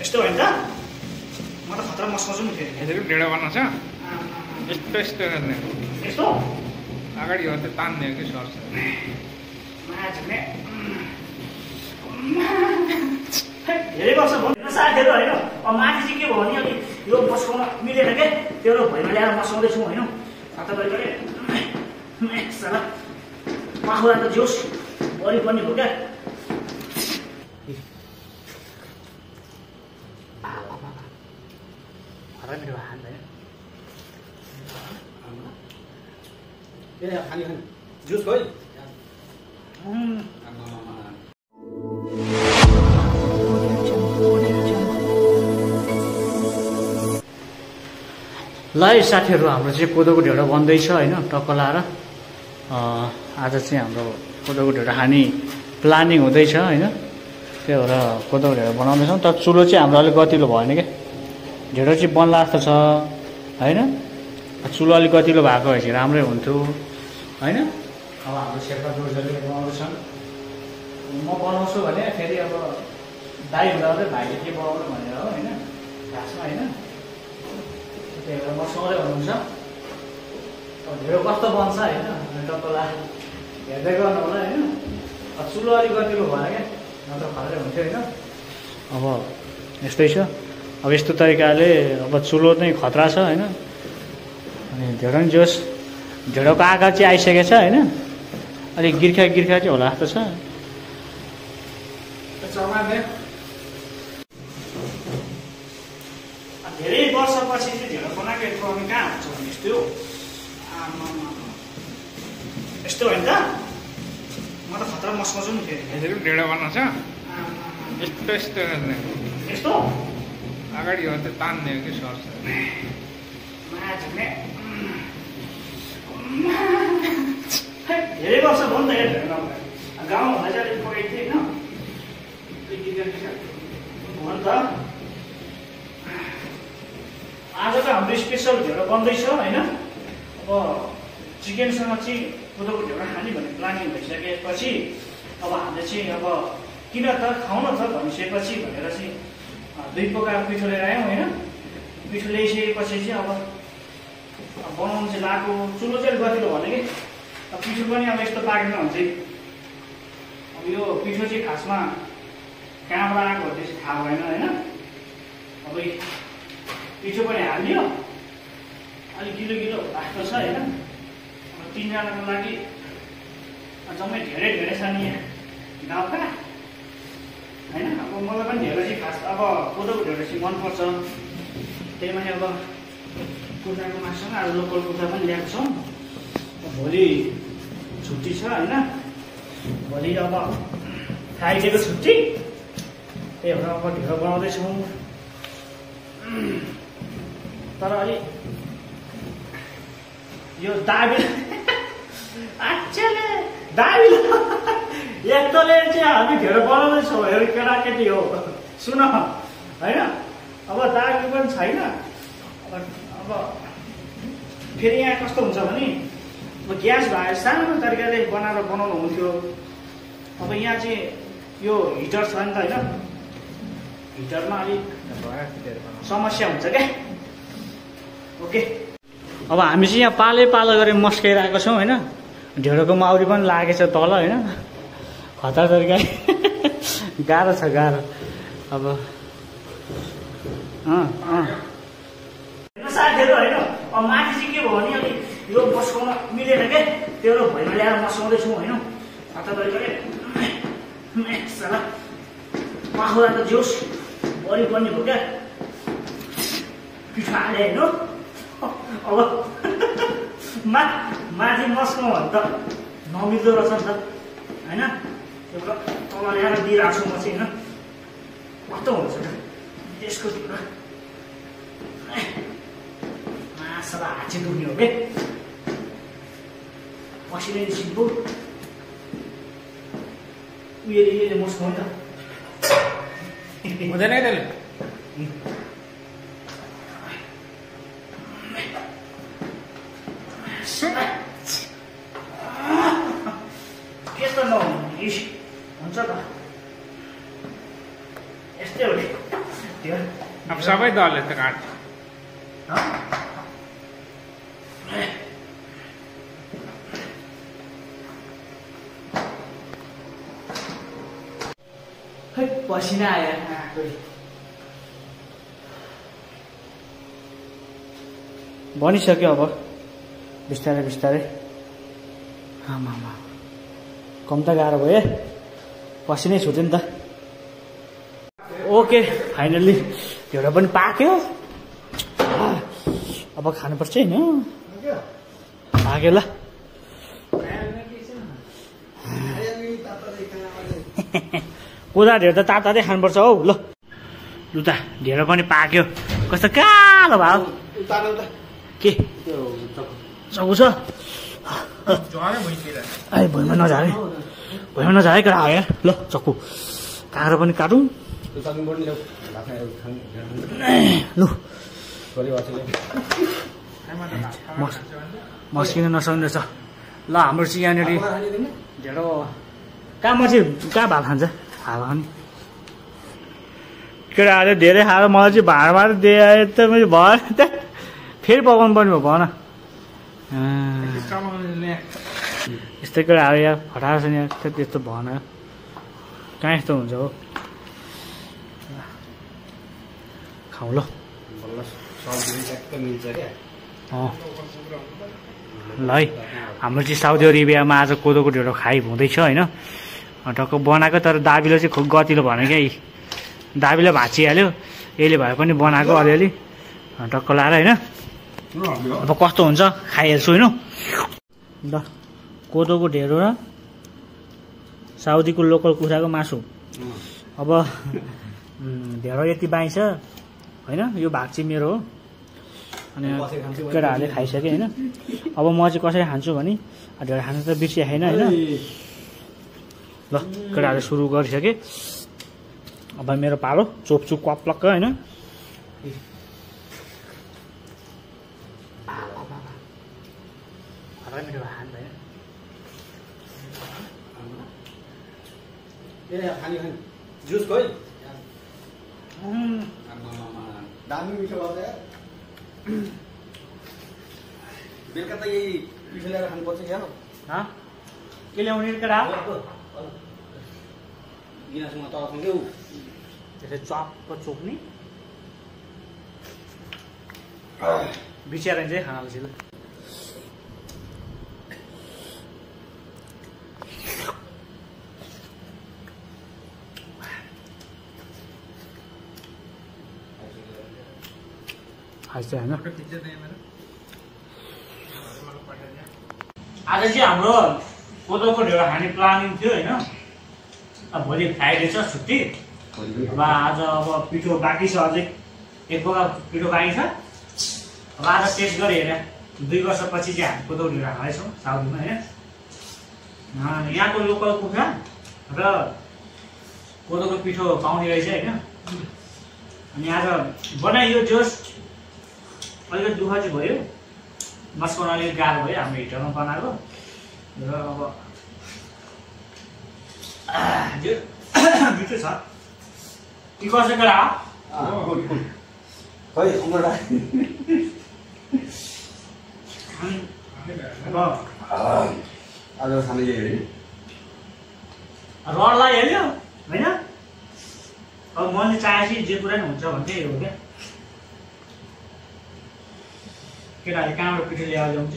यस्तो होइन त म त खतरा मस्काउँछु नि फेरि यसरी ढेडो बनाएको छ यस्तो यस्तो गर्ने यस्तो अगाडि हो त्यो तान्ने कि सर्छ माझ्ने धेरै वर्ष भयो साथीहरू होइन अब माथि चाहिँ के भयो भने अलिक यो मस्काउन मिलेन क्या त्यो भैमा ल्याएर मस्काउँदैछु होइन तपाईँले साला पाहुरा त जोस् बढी पनि हो क्या मेरो हात ए खाली खाली जुस खोइ ल है साथीहरू हाम्रो चाहिँ कोदोको ढेँडो बन्दैछ होइन टक्क लाएर आज चाहिँ हाम्रो कोदोको ढेँडो खाने प्लानिङ हुँदैछ होइन त्यही भएर कोदोको ढेँडो बनाउँदैछौँ तर चुलो चाहिँ हाम्रो अलिक गतिलो भएन क्या ढेँडो चाहिँ बन्ला जस्तो छ होइन चुलो अलिक गतिलो भएको भए चाहिँ राम्रै हुन्थ्यो होइन अब हाम्रो शेर्पा जोजले बनाउँदैछन् म बनाउँछु भने फेरि अब दाइ हुँदा चाहिँ भाइले के बनाउनु भनेर हो होइन घाँसमा होइन त्यही भएर मसँगै हुनुहुन्छ अब ढेँडो कस्तो बन्छ होइन तपाईँलाई हेर्दै गर्नु होला होइन चुलो अलिक गतिलो भएन क्या नत्र खतरै हुन्थ्यो होइन अब यस्तै छ अब यस्तो तरिकाले अब चुलो नै खतरा छ होइन अनि ढेँडो नि जोस् ढेँडोको आकार चाहिँ आइसकेको छ होइन अलिक गिर्खा गिर्खा चाहिँ होला जस्तो छ धेरै वर्षपछि चाहिँ ढेँडो बनाएको प्रब्लम कहाँ हुन्छ भने यस्तो यस्तो होइन त म त खतरा मस्काउँछु नि फेरि यसरी ढेँडो बनाएको छ यस्तो यस्तो गर्ने यस्तो अगाडि हो त्यो तान्ने कि सर्छ माझ्ने धेरै वर्ष भयो नि त यो गाउँ भन्दा चाहिँ अलिक पकाइ थिएँ होइन त आज त हाम्रो स्पेसल ढेँडो बन्दैछ होइन अब चिकनसँग चाहिँ कोदोको ढेँडो खाने भन्ने प्लानिङ भइसकेपछि अब हामीले चाहिँ अब किन त खाउन त भनिसकेपछि भनेर चाहिँ 2 पोका पिठो लिएर आयौँ होइन पिठो ल्याइसकेपछि चाहिँ अब बनाउनु चाहिँ लाएको चुलो चाहिँ गतिलो भने कि पिठो पनि अब यस्तो पाकेन भने चाहिँ अब यो पिठो चाहिँ खासमा कहाँबाट आएको हो त्यो चाहिँ थाहा भएन होइन अब पिठो पनि हालियो अलिक गिलो गिलो भएको छ होइन अब 3 जनाको लागि जम्मै धेरै धेरै छ नि गाउँका होइन अब मलाई पनि ढेँडो चाहिँ खास अब कोदोको ढेँडो चाहिँ मनपर्छ त्यही माथि अब कुखुराको मासुसँग आज लोकल कुखुरा पनि ल्याएको छौँ भोलि छुट्टी छ होइन भोलि अब फ्राइडेको छुट्टी त्यही भएर अब ढेँडो बनाउँदैछौँ तर अलि यो दाबी आच्छाले दाबी यस्तोले चाहिँ हामी ढेँडो बनाउँदैछौँ हेर केटाकेटी हो सुन होइन अब दाबी पनि छैन अब फेरि यहाँ कस्तो हुन्छ भने अब ग्यास भए सानो तरिकाले बनाएर बनाउनु हुन्थ्यो अब यहाँ चाहिँ यो हिटर छ नि त होइन हिटरमा अलिक समस्या हुन्छ क्या ओके अब हामी चाहिँ यहाँ पालै पालो गरेर मस्काइरहेको छौँ होइन ढेँडोको माउरी पनि लागेछ तल होइन खतरा तरिकाले गाह्रो छ गाह्रो अब साथीहरू होइन अब माथि चाहिँ के भयो भने अलिक यो मस्काउन मिलेन क्या त्यो भैमा ल्याएर मस्काउँदैछु होइन तपाईँले साला पाहुरा त जोस् बढी पनि हो क्या पिठो हाले होइन अब माथि मस्काउँ भने त नमिल्दो रहेछ नि त होइन एउटा तल ल्याएर दिइरहेको छु म चाहिँ होइन कस्तो हुन्छ त त्यसको मासला हात चाहिँ दुख्ने हो क्या पसिनै सिम्पल उयोले मस्काउँ नि त हुँदैन है त्यसले त्यस्तो नहुने हुन्छ त यस्तै हो नि अब सबै दलले त काट्छ। खै पसिना आयो बनिसक्यो अब बिस्तारै बिस्तारै। आमा कम त गाह्रो भयो पसिनै छुट्यो नि त। ओके फाइनल्ली ढेँडो पनि पाक्यो। अब खानुपर्छ होइन पाक्यो ल। कुदा ढेँडो त तातै खानुपर्छ हौ ल। लु त ढेँडो पनि पाक्यो कस्तो कालो भयो के चक्कु छ ए भुइँमा नझारे कहाँ आयो ल चक्कु काँक्रो पनि काटौँ लु मस्किन नसक्ने रहेछ ल। हाम्रो चाहिँ यहाँनिर ढेँडो कहाँ मान्छे कहाँ भात खान्छ हावा नि केटाहरूले धेरै खाएर मलाई चाहिँ भाँडमा दिए त मैले भएन त फेरि पकाउनु पर्ने भयो भन। यस्तै केटाहरू यहाँ फटाएको छ नि यहाँ त्यस्तो भएन कहाँ यस्तो हुन्छ हो। खाउँ ल ल है हाम्रो चाहिँ साउदी अरेबियामा आज कोदोको ढेँडो खाइ हुँदैछ होइन। टक्क बनाएको तर दाबीले चाहिँ खुब गतिलो भने क्या दाबीले भाँचिहाल्यो यसले भए पनि बनाएको अलिअलि टक्क लाएर होइन। अब कस्तो हुन्छ खाइहाल्छु होइन। ल कोदोको ढेँडो र साउदीको लोकल कुखुराको मासु। अब ढेँडो यति बाइन्छ होइन यो भाग चाहिँ मेरो हो अनि केटाहरूले खाइसक्यो होइन। अब म चाहिँ कसरी खान्छु भने ढेँडो खानु त बिर्सिया छैन होइन। ल केटाहरूले सुरु गरिसके अब मेरो पालो चोप्छु क्वाप्लक्क होइन। जुस खोइ दामी मिठो भयो बेलुका त यही पिठो ल्याएर खानुपर्छ क्या के ल्याउने केटा गिलासमा तल देऊ त्यसै चप्प चोप्ने बिचारा चाहिँ खाना पछि ल। खाइन्छ होइन आज चाहिँ हाम्रो कोदोको ढेँडो खाने प्लानिङ थियो होइन। अब भोलि फ्राइडे छ छुट्टी। अब आज अब पिठो बाँकी छ अझै एक बोका पिठो बाँकी छ। अब आज टेस्ट गरी हेरेँ 2 वर्षपछि चाहिँ हामी कोदोको ढेँडो खाँदैछौँ साउदीमा होइन। यहाँको लोकल कुखुरा र कोदोको पिठो पाउने रहेछ होइन। अनि आज बनाइयो जोस अलिकति दुःख चाहिँ भयो मस्काउन अलिकति गाह्रो भयो हाम्रो हिटरमा बनाएको र अब मिठो छ के गर्छ केटा खोइ अमरा आज खाना यही रड लगाइहाल्यो होइन। अब मैले चाहेपछि जे कुरा नि हुन्छ भने त्यही हो क्या। केटाहरूले कहाँबाट पिठो ल्याएर ल्याउँछ